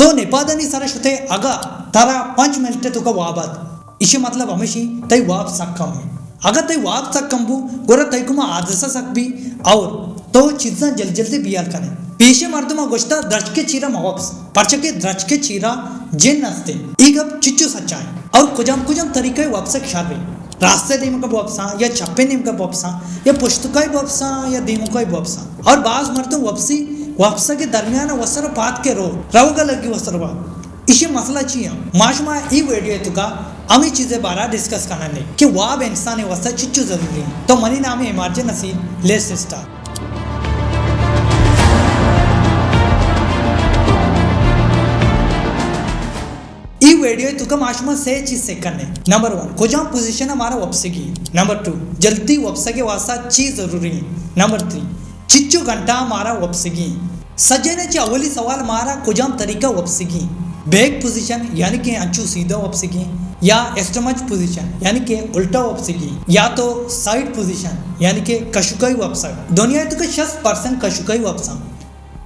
تو نپادانی سرا شتے، اگا ترا پنچ منٹ توکا واب ات، ایشی مطلب ہمیشی تئی واب سک کم ہے۔ اگا تئی واب سک کم بو، گڑا تئی کما حادثہ سک بی، اور تو چیزاں جلد جلدی بیال کنے۔ پیشے مردماں گوشتا، درچکے چیرا مہ وپس، پرچہ کہ درچکے چیرا جن ہستے۔ ای گپ چچو سچا ہے؟ اور کجام کجام طریقہ وپسگ شر ہے؟ راستیں نیمگا بوپساں یا چپیں نیمگا بوپساں یا پشتکائی بوپساں یا دیمکائی بوپساں؟ اور باز مردم وپسی، وپسگ درمیان وسر پاد کے رو، روگا لگی وسر با۔ ایشی مسئلہ چی ہیں؟ ما شما ای ویڈیو توکا ہمیں چیزیں بارا ڈسکس کننے کہ واب انسان واسطہ چچو ضروری ہیں۔ تو منی نام ہے ایمارجن نسیم، لیٹس اسٹارٹ۔ ای ویڈیو توکا ما شما سے چیز سیکھنے۔ نمبر ون، کجام پوزیشن مارا وپسگی؟ نمبر ٹو، جلدی وپسگ واسطہ چی ضروری ہیں؟ نمبر تھری، چچو گھنٹہ مارا وپسگی؟ سجنے چہ اولی سوال مارا کجام طریقہ وپسگی؟ بیک پوزیشن یعنی کہ انچو سیدھا وپسگی، یا اسٹمچ پوزیشن یعنی کہ الٹا وپسگی، یا تو سائیڈ پوزیشن یعنی کہ کشوکائی وپسگ؟ دنیا توکا شست پرسنٹ کشوکائی وپساں۔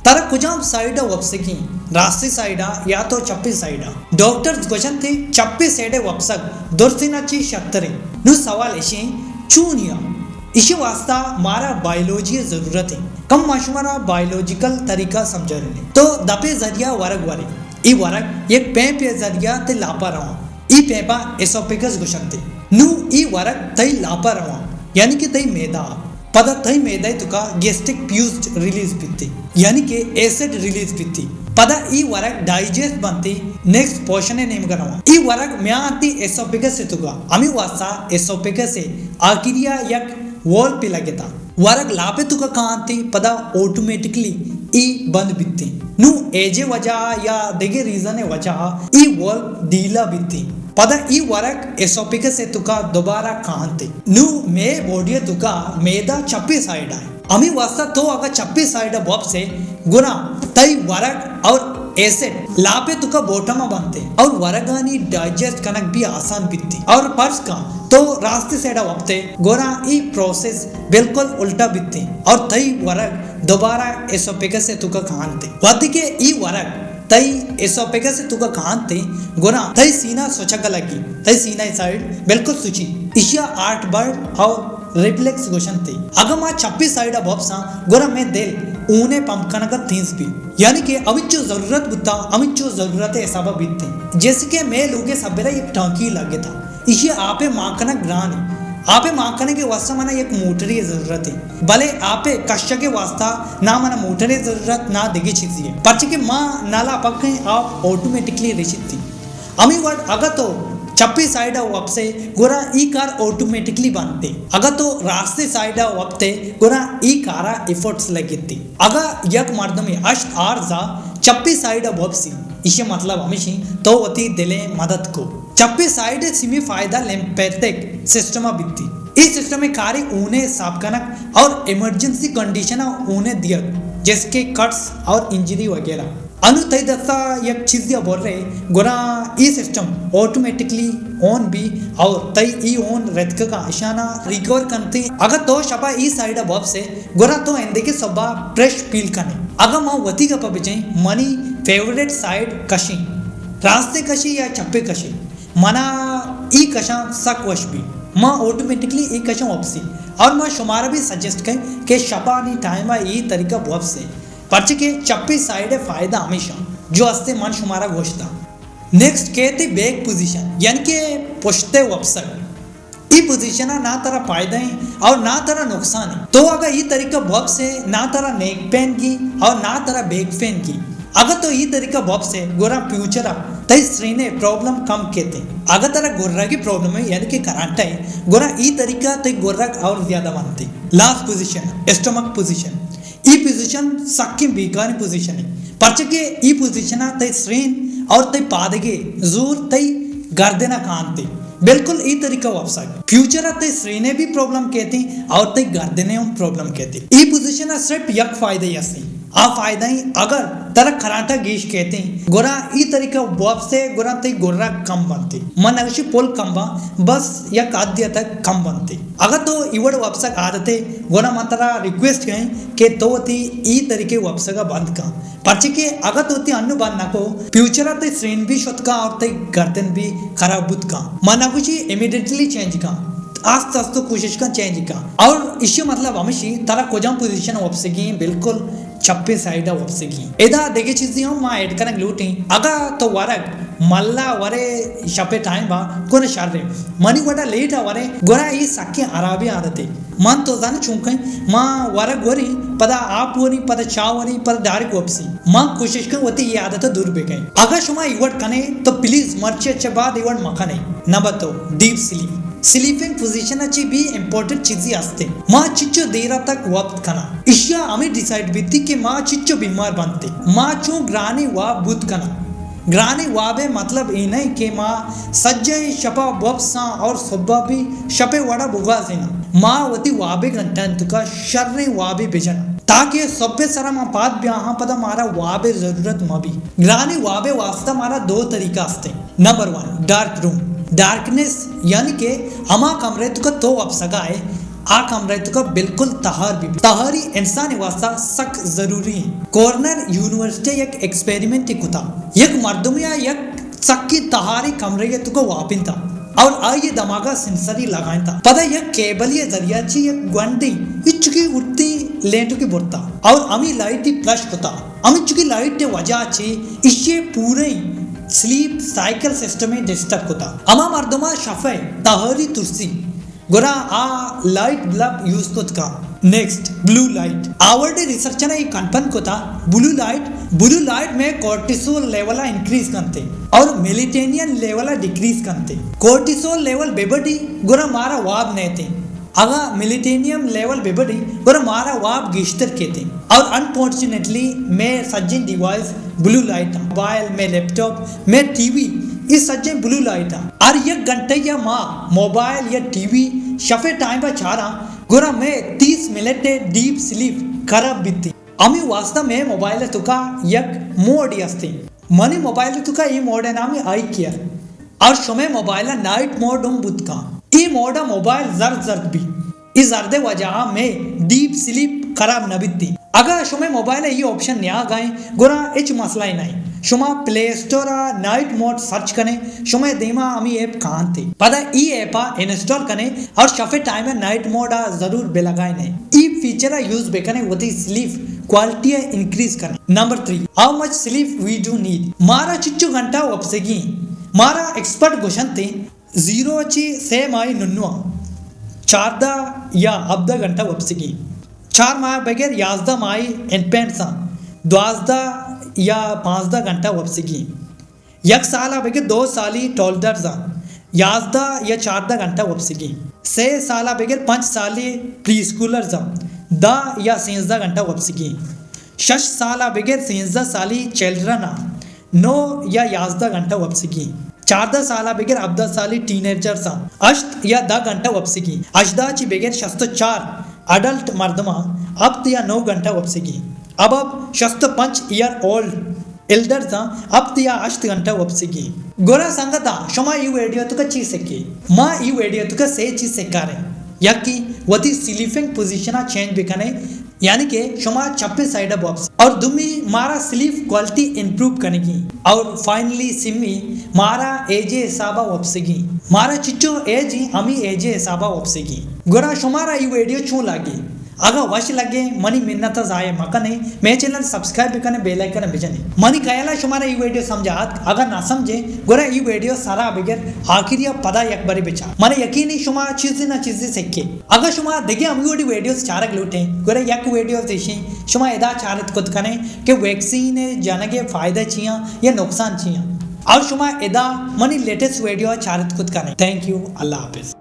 ترا کجام سائیڈ ء وپسگی؟ راستی سائیڈ ء یا تو چپی سائیڈ ء؟ ڈاکٹرز گوشنت چپی سائیڈ ء وپسگ درسینا چی شرتریں۔ نو سوال اشیں، چونیا؟ اشی واسطہ مارا بائیولوجی ء ضرورت ہے۔ کم ما شمارا بائیولوجیکل طریقہ سمجھانے۔ تو دپے ذریعہ ورگ ورے۔ ای ورگ یک پیمپے ذریعہ تے لاپا رواں۔ ای پیپا ایسوپیگس گوشنتے۔ نو ای ورگ تئی لاپا رواں، یعنی کہ تئی میدہ۔ پدا تئی میدہ توکا گیسٹرک پیوسٹ ریلیز بیتی، یعنی کہ ایسڈ ریلیز بیتی۔ پدا ای ورگ ڈائجسٹ بنتی، نیکسٹ پورشن نیمگا رواں۔ ای ورگ میاں تی ایسوپیگس توکا، ہمیں واسطہ ایسوپیگس آخریا یک وال پہ لگتا۔ ورگ لاپے توکا کانتی، پدا آٹومیٹکلی ای بند بیتی۔ نو ایجے وجہ یا دیگه ریزن وجہ ای وال ڈیلا بیتی۔ پدا ای ورگ ایسوپیگس توکا دوبارہ کانتی۔ نو مے باڈی توکا میدہ چپی سائیڈ آئے۔ ہمیں واسطہ تو اگا چپی سائیڈ بوپسے، گنا تئی ورگ اور ایسڈ لاپے توکا بوٹما بنتے اور ورگانی ڈائجسٹ کنگ بھی آسان بیتی۔ اور پرس کا تو راستی سائیڈ وپتے، گنا ای پروسیس بالکل الٹا بیتی اور تئی ورگ دوبارہ ایسوپیگس توکا کانتے۔ وقتی کہ ای ورگ تئی ایسوپیگس توکا کانتے، گنا تئی سینہ سچگ لگی، تئی سینہ سائیڈ بالکل سچی۔ اشیا آرٹ برن اور ریفلیکس گوشنتے۔ اگا ما چپی سائیڈ بوپساں، گنا میں دل اونے پمپ کنگا تیز بی۔ یعنی کہ اوچو ضرورت بوتا، اوچو ضرورت حسابا بیتے۔ جیسے کہ میں لوگے سبرا یک ٹانکی لگتا۔ ایشی آپے مان کنگ گران ہے۔ آپے مان کنگ کے واسطہ منا یک موٹری ضرورت ہے۔ بلے آپے کشگ کے واسطہ نہ منا موٹری ضرورت، نہ دگی چیزی ہے۔ پرچہ کہ ما نالا پکیں آپ آٹومیٹکلی رچیتی۔ ہمیں وڑ اگا تو چپی سائیڈ وپسے، گورا ای کار آٹومیٹکلی بنتے۔ اگا تو راستے سائیڈ وپتے، گورا ای کارا ایفورٹس لگیتی۔ اگا یک مردمے ہشت آرزا چپی سائیڈ وپسی، ایشی مطلب ہمیشی تو وتی دلیں مدد کو۔ چپی سائیڈ سیمی فائدہ لیمپیتک سسٹم بیتی۔ ای سسٹم کاری اونے صاف کنک اور ایمرجنسی کنڈیشن اونے دیگ، جیسے کہ کٹس اور انجری وغیرہ۔ انو تئی دستا یک چیزی برے، گڑا ای سسٹم آٹومیٹکلی آن بی اور تئی ای آن رتکگا اشانا ریکور کنتی۔ اگر تو شپا ای سائیڈ وپسے، گڑا تو ایندگہ صبح فریش فیل کنے۔ اگاں ما وتی گپا بجیں، منی فیوریٹ سائیڈ کشیں، راستے کشیں یا چپے کشیں، منا ای کشاں سک وش بی۔ ما آٹومیٹکلی ای کشاں وپسی اور ما شمارا بھی سجیسٹ کئیں کہ شپانی ٹائما ای طریقہ بوپسے، پرچہ کہ چپی سائیڈ فائدہ ہمیشہ جو ہستے من شمارا گوشتا۔ نیکسٹ کیتے بیک پوزیشن، یعنی کہ پشتے وپسگ۔ ای پوزیشن ء نہ ترا فائدہ ہیں اور نہ ترا نقصان ہیں۔ تو اگا ای طریقہ بوپسے، نہ ترا نیک پین گی اور نہ ترا بیک پین گی۔ اگا تو ای طریقہ بوپسے، گورا فیوچر ء تئی سرینے پرابلم کم کیتے۔ اگا ترا گرگی پرابلم ہے، یعنی کہ کرانٹا ہے، گورا ای طریقہ تئی گرگ اور زیادہ بنتے۔ Last position, stomach position. ای پوزیشن سکیں بیکاریں پوزیشن ہے، پرچہ کہ ای پوزیشن ء تئی سرین اور تئی پادگے زور تئی گردن ء کانتے۔ بالکل ای طریقہ وپسگ۔ فیوچر ء تئی سرینے بھی پرابلم کیتے اور تئی گردنے ہم پرابلم کیتے۔ ای پوزیشن ء صرف یک فائدہ ہی ہستی، آ فائدہ ایں۔ اگر ترا کرانٹا گیش کیتیں، گڑا ای طریقہ وپسے، گڑا تئی گرا کم بنتے۔ من نگوشی پل کم باں، بس یک حدے تک کم بنتے۔ اگاں تو ای وڑ وپسگ عادتے، گڑا من ترا ریکویسٹ کئیں کہ تو وتی ای طریقے وپسگا بند کن۔ پرچے کہ اگاں تو وتی انو بند نہ کو، فیوچرا تئی سرین بھی شت کن اور تئی گردن بھی خراب بوت کن۔ من نگوشی امیڈیٹلی چینج کن، آست آست کوشش کن چینج کن۔ اور ایشی مطلب ہمیشی ترا کجام پوزیشن وپسگی ایں، بالکل چپیں سائیڈا وپسگی ایں۔ ادا دگہ چیزے ہم ما ایڈ کنگ لوٹیں۔ اگاں تو ورگ ملا ورے شپے ٹائم با، گڑا شریں۔ منی وڑا لیٹا ورے، گڑا ای سکیں خرابیں عادتے۔ من تو زاناں چون کئیں، ما ورگ وریں، پدا آپ وریں، پدا چاہ وریں، پدا ڈائریکٹ وپسیں۔ ما کوشش کئیں وتی ای عادتا دور بکئیں۔ اگاں شما ای وڑ کنے تو پلیز مرچی چہ بعد ای وڑ مکنے۔ نمبر دو، ڈیپ سلیپ۔ سلیپنگ پوزیشن چی بھی امپورٹنٹ چیزے ہستے۔ ما چچو دیرا تک وپت کناں، اشیا ہمیں ڈیسائیڈ بیتی کہ ما چچو بیمار بنتے، ما چون گرانیں واب بوت کناں۔ گرانیں وابے مطلب اے نئیں کہ ما سجہیں شپا بوپساں اور صبح بھی شپے وڑا بگوازیناں۔ ما وتی وابے گھنٹہ انتکا شریں وابے بجناں، تاکہ صبح سرا ما پاد بیاہاں، پدا مارا وابے ضرورت مہ بی۔ گرانیں وابے واسطہ مارا دو طریقہ ہستے۔ نمبر ون، ڈارک روم۔ ڈارکنس یعنی کہ ہما کمرے توکا تو وپسگا ئے، آ کمرہ توکا بالکل تہار بہ بیت۔ تہاری انسان واسطہ سک ضروری ایں۔ کورنر یونیورسٹی یک ایکسپیریمنٹ کتا۔ یک مردمے یک سکی تہاری کمرہ توکا واپینتا اور آئی دماغا سینسری لگائینتا۔ پدا یک کیبلی ذریعہ چی یک گونڈی اچکی اٹھتی لینٹو کی برتا اور ہمی لائٹ فلش کتا۔ ہمچکی لائٹ وجہ چی ایشی پورے سلیپ سائیکل سسٹم ڈسٹرب کتا۔ ہما مردما شفے تہاری ترسی گڑا آ لائٹ بلب یوز کت کن۔ Next, blue light. Harvard researcher ای کنفرم کتا، بلو لائٹ، بلو لائٹ میں کورٹیسول لیول انکریز کنتے اور میلیٹینین لیول ڈیکریز کنتے۔ کورٹیسول لیول بے بڈی گڑا مارا واب نیتے۔ اگاں میلیٹینیم لیول بہ بڑی، گڑا مارا واب گیشتر کیتے۔ اور انفارچونیٹلی میں سجیں ڈیوائس بلو لائٹ، موبائل، میں لیپ ٹاپ، میں ٹی وی، یہ سجیں بلو لائٹ۔ ہر یک گھنٹہ یا ما موبائل یا ٹی وی شفے ٹائم پہ چاراں، گڑا میں تیس منٹ ڈیپ سلیپ خراب بیتی۔ ہمیں واسطہ میں موبائل توکا یک موڈ ہستے۔ منی موبائل توکا یہ موڈ نامی آئی کیئر۔ اور شمے موبائل نائٹ موڈ ہم بوت کن۔ ای موڈ موبائل زرد زرد بی۔ ای زردے وجہ میں ڈیپ سلیپ خراب نہ بیتی۔ اگاں شمے موبائل ای آپشن نیاگائیں، گڑا ہچ مسئلہ ہی نہیں۔ شما پلے اسٹور نائٹ موڈ سرچ کنے، شمے دیما ہمی ایپ کانتے۔ پدا ای ایپ انسٹال کنے اور شفے ٹائم نائٹ موڈ ضرور بلگائنے۔ ای فیچر یوز بکنے وتی سلیپ کوالٹی انکریز کنے۔ Number three, how much sleep we do need? مارا چچو گھنٹہ وپسگی؟ مارا ایکسپرٹ گوشنتے، زیرو چی سے ماہی ننواں، چاردہ یا ہبدہ گھنٹہ وپسگی۔ چار ماہ بغیر یازدہ ماہی انفینٹساں، دوازدہ یا پانزدہ گھنٹہ وپسگی۔ یک سال بغیر دو سالی ٹولڈرزاں، یازدہ یا چاردہ گھنٹہ وپسگی۔ سے سال بغیر پنچ سالی پری اسکولرزاں، دہ یا سینزدہ گھنٹہ وپسگی۔ شش سال بغیر سینزدہ سالی چلڈرن، نو یا یازدہ گھنٹہ وپسگی۔ چاردہ سال بغیر ہبدہ سالی ٹین ایجرزاں، ہشت یا دہ گھنٹہ وپسگی۔ ہژدہ چی بغیر شست و چار اڈلٹ مردماں، ہپت یا نو گھنٹہ وپسگی۔ اب اب شست و پنچ ایئر اولڈ ایلڈرزاں، ہپت یا ہشت گھنٹہ وپسگی۔ گڑا سنگتاں، شما ای ویڈیو توکا چی سکے؟ ما ای ویڈیو توکا سے چیز سکاریں۔ یکی، وتی سلیپنگ پوزیشن چینج بکنے، یعنی کہ شما چپیں سائیڈ بوپس۔ اور دومی، مارا سلیپ کوالٹی امپروو کنگی۔ اور فائنلی سیمی، مارا ایجے حسابا وپسگی۔ مارا چچو ایج ہی ہمی ایجے حسابا وپسگی۔ گڑا شمارا ای ویڈیو چون لگی؟ اگاں وش لگے، منی منت ضائع مکنے، مے چینل سبسکرائب بکنے، بیل آئیکن بجنے۔ منی خیالا شمارا ای ویڈیو سمجھا ات، اگاں نہ سمجھے، گڑا ای ویڈیو سرا بگر آخری پدا یک بری بچار۔ من یقینی شما چیزی نہ چیزی سکے۔ اگاں شما دگہ ہمگوڑی ویڈیوز چارگ لوٹیں، گڑا یک ویڈیوز ایشیں، شما ادا چارت کت کنے کہ ویکسین جنگ فائدہ چیاں یا نقصان چیاں۔ اور شما ادا منی لیٹسٹ ویڈیو چارت کت کنے۔ تھینک یو، اللہ حافظ۔